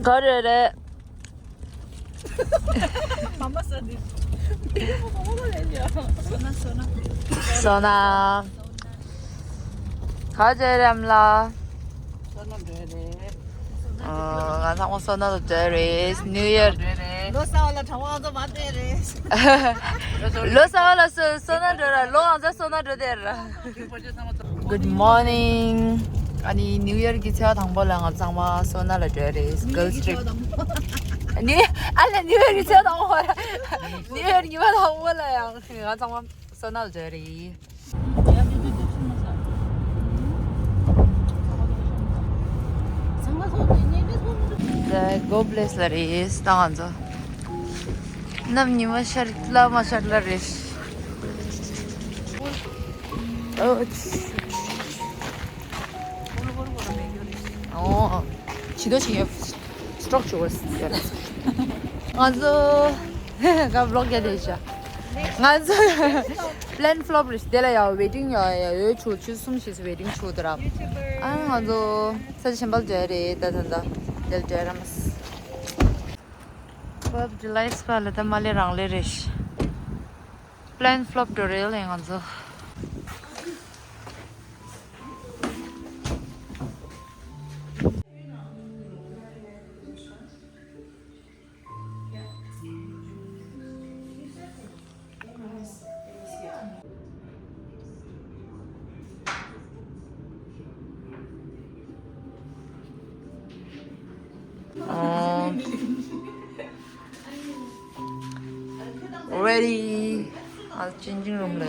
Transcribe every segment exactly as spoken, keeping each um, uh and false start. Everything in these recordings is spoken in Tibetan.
ག་རེ་རེད། སོ་ན། ག་རེ་རེད་ཨ་མ་ལགས། ང་ཚང་མ་སོ་ན་ལ་འགྲོ་རེད། New Year། ལོ་གསར་པ་ལ་གྲང་མོ་ང་ཚོ་མ་སྟེར་རེད། ལོ་གསར་པ་ལ་སོ་སོ་ན་འགྲོ་ར། ལོ་ང་ཚོ་སོ་ན་འགྲོ་དེ་ར། Good morning། ཨ་ནི་New Year་གི་ཚེས་པ་དང་པོ་ལ་ང་ཚང་མ་སོ་ན་ལ་འགྲོ་རེད། Girls Trip། ནི་ཨ་ལ་New Year་གི་ཚེས་པ་དང་པོ་ར། New Year་ཉི་མ་དང་པོ་ལ་ཡང་ང་ཚང་མ་སོ་ན་ལ་འགྲོ་རེད། ད་God bless་ལ་རེད། ད་ང་ཚོ་ནམ་ཉི་མ་ཤར་ལ་མ་ཤར་ལ་རེད། ཨོ། ཨོ། ཇི་ལྟར་བྱེད་ཀྱི་སི་ཊོག་ཅོ་ཝར་སི་ཡོད་རེད། ང་ཚོ་ག་བི་ལོག་རྒྱག་བསྡད་ཤག་ང་ཚོ་plan flop་རེད། དེ་ལ་ཡང་ཝེ་ཊིང་ཡང་ཡོད། ཆུ་ཆུ་གསུམ་ཞིག་ཝེ་ཊིང་ཆུ་དེ་ར། ཨ་ང་ཚོ་ས་ཆ་གཞན་པ་ལ་འགྲོ་ཡ་རེད། ད་ད་ད་དེ་ལ་འགྲོ་ཡ་ར་མ། Fourth of July་སྐབས་ལ་ད་མ་ལེ་རང་ལེ་རེད། Plan flop་འགྲོ་རེད་ལས་ང་ཚོ། Ready. I'll changing room ལ།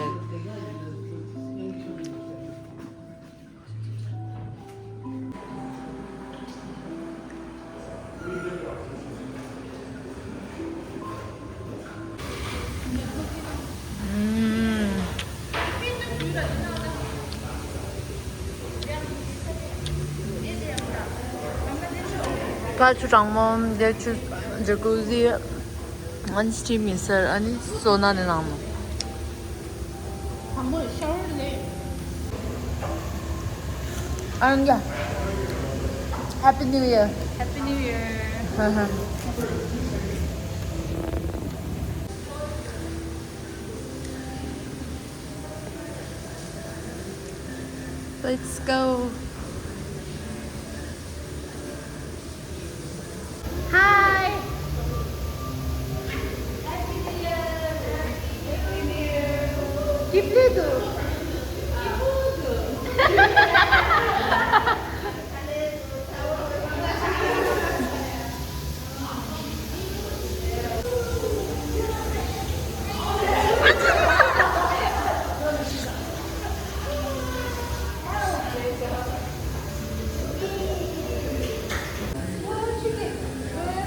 ཕར་ཆུ་གྲང་མོ། འདིར་ཆུ་ཇ་ཀུ་ཟི། ཨ་ནི་སི་ཊིམ་ཡིན་ས། ཨ་ནི་སོ་ན་ནི་ནང་ནོ། དང་པོ་ཤ་ཝར་ལས། ཨ་ཡ། Happy New Year. Happy New Year. Let's go. Hi. Keep it.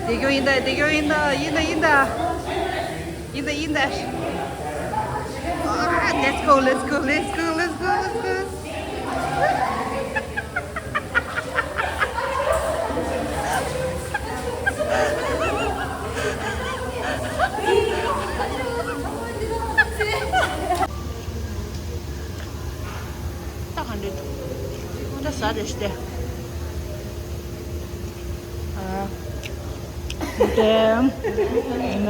དེ་གྱོ་ཡིན་ད། དེ་གྱོ་ཡིན་ད། ཡིན་ད། ཡིན་ད། ཡིན་ད། ཡིན་ད། Ah, let's go, let's go, let's go, let's go, let's go. ད་ག་འདྲ་འདུག་ད་ཟ་རེ་ཤི་སྟེ། ཨ། དེ། ནས།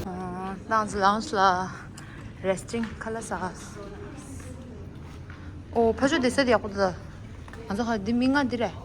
ཨ། ཏང་ཙི་ལང་ཙི་ལ་རེ་སི་ཊིང་ཁ་ལག་ཟ། ཨོ། ཕ་ཆོས་དེ་ས་དེ་ཡག་པོ་འདུག་ད་ང་ཚོ་ཧ་འདི་མི་ལྔ་འདི་རེད།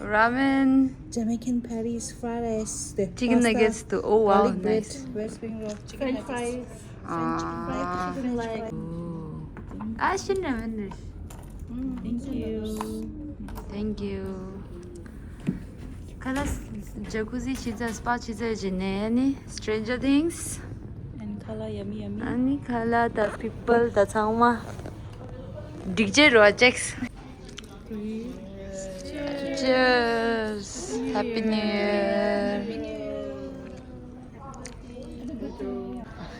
Ramen. Jamaican patties, fried rice, chicken nuggets too. Oh wow, nice. Red spring roll, chicken nuggets. French fries. Ah. French fries, chicken leg. Ooh. Asian ramen dish. Mm, thank you. Thank you. ཁ་ལག་ཇ་ཀུ་ཟི་ཆི་ཙ་སི་པ་ཆི་ཙ་བྱས་ནས་ནི་Stranger Things. And ཁ་ལག་yummy yummy. ཨ་ནི་ཁ་ལག་དང་པི་པལ་དང་ཚང་མ་འགྲིག་རྗེས་རོ་ཅེགས། Cheers. Happy New Year.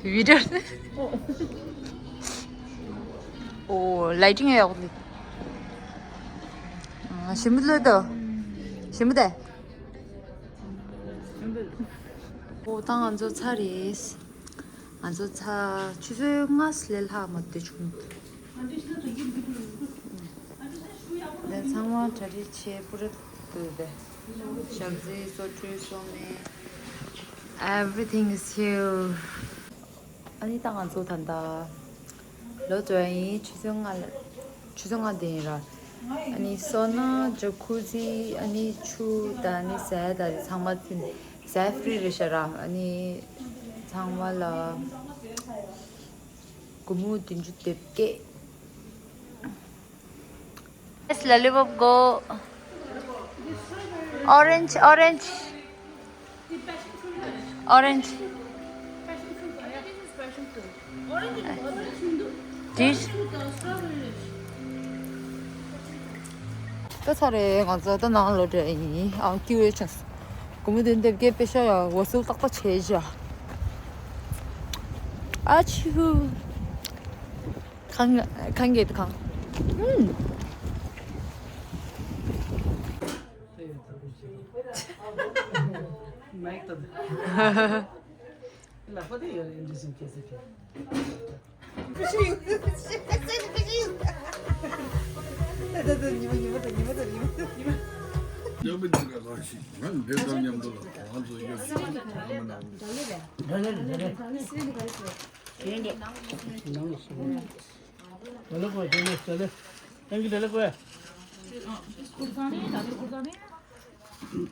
Video. Oh, lighting ཡག་པོ་འདུག་ཞིམ་པོ་ལོས་དོ། ཞིམ་པོ་དེ། ཨོ་ད་ང་ཚོ་ཚར་རེད། ང་ཚོ་ཚར་ཆུ་ཚོད་ལྔ་ལས་ལྷག་མ་འདུག་བྱུང་། ཚང་མ་གྲ་སྒྲིག་བྱས་པུ་ར་འདུག་པས། ཞག་རྩི་སོ་བཀྲུས་སོ་མེ། Everything is here. ཨ་ནི་ད་ང་ཚོ་ད་ལྟ་ལོ་ཙཱ་ཡིན། ཆུ་ཚོད་ལྔ་ལ་ཆུ་ཚོད་ལྔ་དེ་ཡིན་ར། ཨ་ནི་སོ་ན་ཇ་ཁུ་ཟི། ཨ་ནི་ཆུ་དང་ཨ་ནི་ཟས་དང་ཚང་མ་ཟས་ཧྥི་རི་རེད་ཤག་ར། ཨ་ནི་ཚང་མ་ལ་སྒོར་མོ་བདུན་ཅུ་དེབ་སྐྱེད། Yes, lollipop go. Orange, orange. Orange. This. ད་ཚར་རེད། ང་ཚོ་ད་ནང་ལོག་འགྲོ་ཡིན། ཨང་ཀིའུ་རེད་ཆགས། སྒོར་མོ་བདུན་དེབ་སྐྱེད་པེ་ཤ་ཡ་འོ་སུ་ཏག་ཏག་བྱས་བཞག་ཨ་ཆུ། ཁང་ཁང་གེ་ཁང་། ཨུམ། མེག་ཏོ། ལག་པ་དེ་ཡོད་རེད། འདི་བཞིན་སྐྱེ་ས་ཀྱི། ཡོད་མི་འདུག་ག་ལགས་ཤིག་ང་འདི་དང་མཉམ་དུ་ལ་ང་ཚོ་ཡོད་ཀྱི་ཡོད་མ་ན།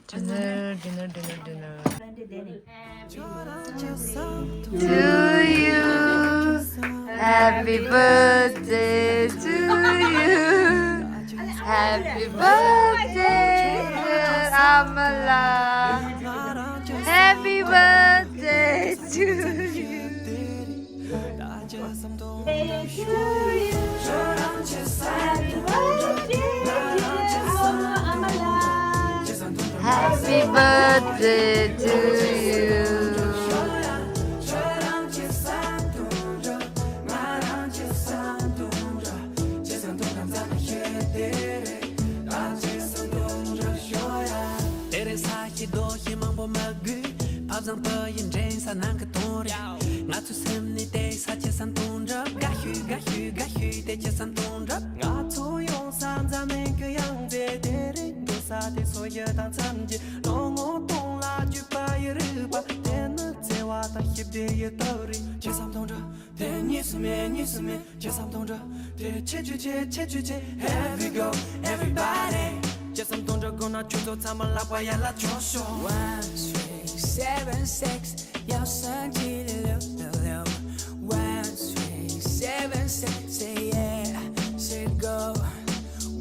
Dinner, dinner, dinner, dinner. To you, happy birthday to you. Happy birthday, dear Amala. Happy birthday to you. Happy birthday to you. དེ་རིང་ས་གཞི་རྡོ་གཞི་མང་པོ་མ་དགོས། བབ་བཟང་བུ་ཡི་འདྲེན་ས་ནང་གི་དོན་རེད། ང་ཚོའི་སེམས་ནི་བདེ་ས་ཆེ་སམ་དུང་འགྲོ། དགའ་ཤོས་དགའ་ཤོས་དགའ་ཤོས་དེ་ཆེ་སམ་དུང་འགྲོ། ང་ཚོ་ཡོང་ས་འཛམ་གླིང་གི་ཡང་རྩེ་དེ་རེད། འགྲོ་ས་དེ་སོ་ཡི་དང་མཚམས་ཀྱི་ལོ་ངོ་སྟོང་ལ་བརྒྱུད་པ་ཡི་རིག་པ་དེ་ནི་འཚེ་བ་དང་ཞི་བདེ་ཡི་སྟོབས་རེད། ཆེ་སམ་དུང་འགྲོ། དེ་གཉིས་སུ་མེད་གཉིས་སུ་མེད། ཆེ་སམ་དུང་འགྲོ། དེ་ཆེ་ཆུ་ཆེ་ཆེ་ཆུ་ཆེ། Here we go, everybody. ཆེ་སམ་དུང་འགྲོ་དགོས་ན་ཁྱོད་ཚོ་ཚང་མ་ལག་པ་ཡར་ལ་འཕྱོག་ཤོག One three seven six. ཡང་སང་ཅི་ལི་ལོ་ལོ་ལོ། One three seven six. Say yeah, say go.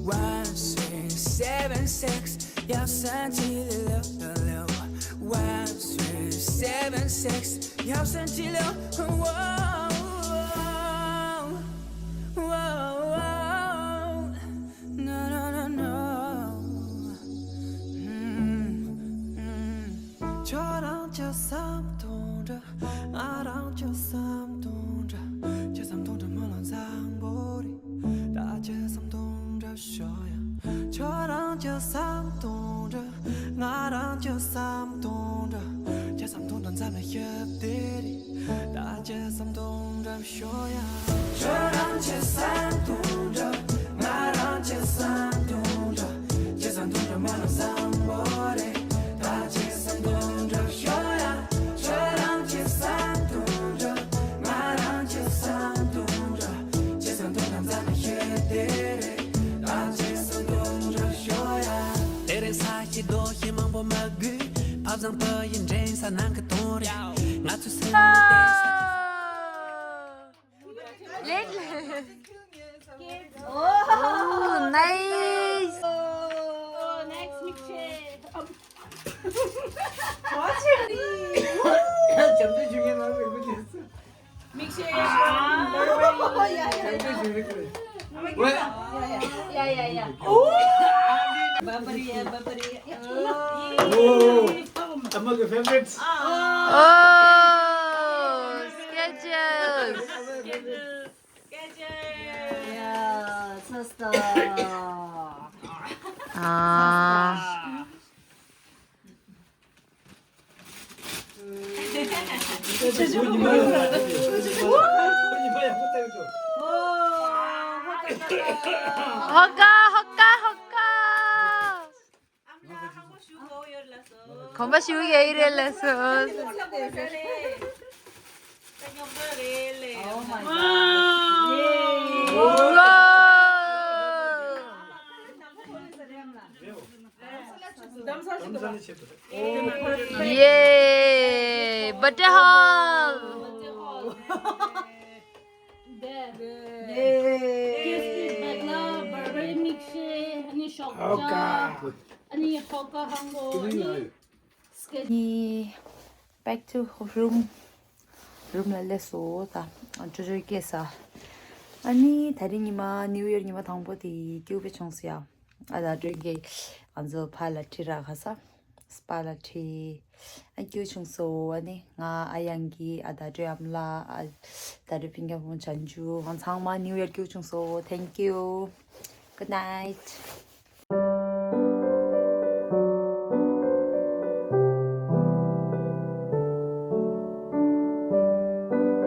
One three seven six. ཡང་སང་ཅི་ལི་ལོ་ལོ་ལོ། One three seven six. ཡང་སང་ཅི་ལོ། Whoa, whoa, whoa, whoa. No, no, no, no. ཁྱོད་རང་ཆེ་སམ་དུང་འགྲོ། ང་རང་ཆེ་སམ་དུང་འགྲོ། ཆེ་སམ་དུང་འགྲོ་མ་ལ་བཟང་པོ་རེད། ད་ཆེ་སམ་དུང་འགྲོ་ཤོག་ཡ། ཁྱོད་རང་ཆེ་སམ་དུང་འགྲོ། ང་རང་ཆེ་སམ་དུང་འགྲོ། ཆེ་སམ་དུང་འགྲོ་འཛམ་ལ་ཞབས་དེ་རེད། ད་ཆེ་སམ་དུང་འགྲོ་ཤོག་ཡ། ཁྱོད་རང་ཆེ་སམ་དུང་འགྲོ། ང་རང་ཆེ་སམ་དུང་འགྲོ། ཆེ་སམ་དུང་འགྲོ་མ་ལ་བཟང་པོ་རེད། ད་ཆེ་སམ་དུང་འགྲོ་ཤོག་ཡ། ཁྱོད་རང་ཆེ་སམ་དུང་འགྲོ། ང་རང་ཆེ་སམ་དུང་འགྲོ། ཆེ་སམ་དུང་འགྲོ་འཛམ་གླིང་ཞི་བདེ་རེད། ད་ཆེ་སམ་དུང་འགྲོ་ཤོག་ཡ། དེ་རིང་ས་གཞི་རྡོ་གཞི་མང་པོ་མ་དགོས། བབ་བཟང་བུ་ཡི་འདྲེན་ས་ནང་གི་དོན་རེད། ང་ཚོའི་སེམས་ནི་བདེ་ས། Lit. Oh, nice. Oh, next milkshake. Watch it. Milkshake. Yeah, yeah, yeah. What? Yeah, yeah, yeah. Oh! Barbary, yeah, Barbary. Oh! Among the favorites. Oh, Skechers. Skechers. Yeah, so star. ཨ། ཧོ་ཀ་ཧོ་ཀ་ཧོ་ཀ། གོམ་པ་ཞུ་གི་ཡོད་རེད་ལགས་སོ། ཡེ། བར་ཌེ་ཧོལ། ཡེ། ཀེ་སི་པི་བེག་ལ་བར་བེ་རི་མིལ་ཤེག་ཨ་ནི་ཤོག་ཇ། ཨ་ནི་ཧོ་ཀ་ཧང་གོ། ཨ་ནི་སྐེ། ཨ་ནི་back to room. རུམ་ལ་སླེབས་སོང་ད། ཅོ་ཅོ་སྐྱེས་ས། ཨ་ནི་ད་རིང་ཉི་མ་ནིའུ་ཡར་ཉི་མ་དང་པོ་དེ་སྐྱིད་པོ་བྱུང་སོང་ཡ། ཨ་ད་སྤྲོད་མཁན་ང་ཚོ་ཕ་ལ་ཁྲིད་རག་ག་ས། སྤ་ལ་ཁྲིད། ཨ་སྐྱིད་པོ་བྱུང་སོང་། ཨ་ནི་ང་ཨ་ཡང་གི་ཨ་ད་སྤྲོད་ཨམ་ལགས། ཨ་ད་སྤྲོད་སྤུན་ཀྱག་བུ་མོ་ཅན་ཇུ། ང་ཚང་མ་ནིའུ་ཡར་སྐྱིད་པོ་བྱུང་སོང་། Thank you. Good night.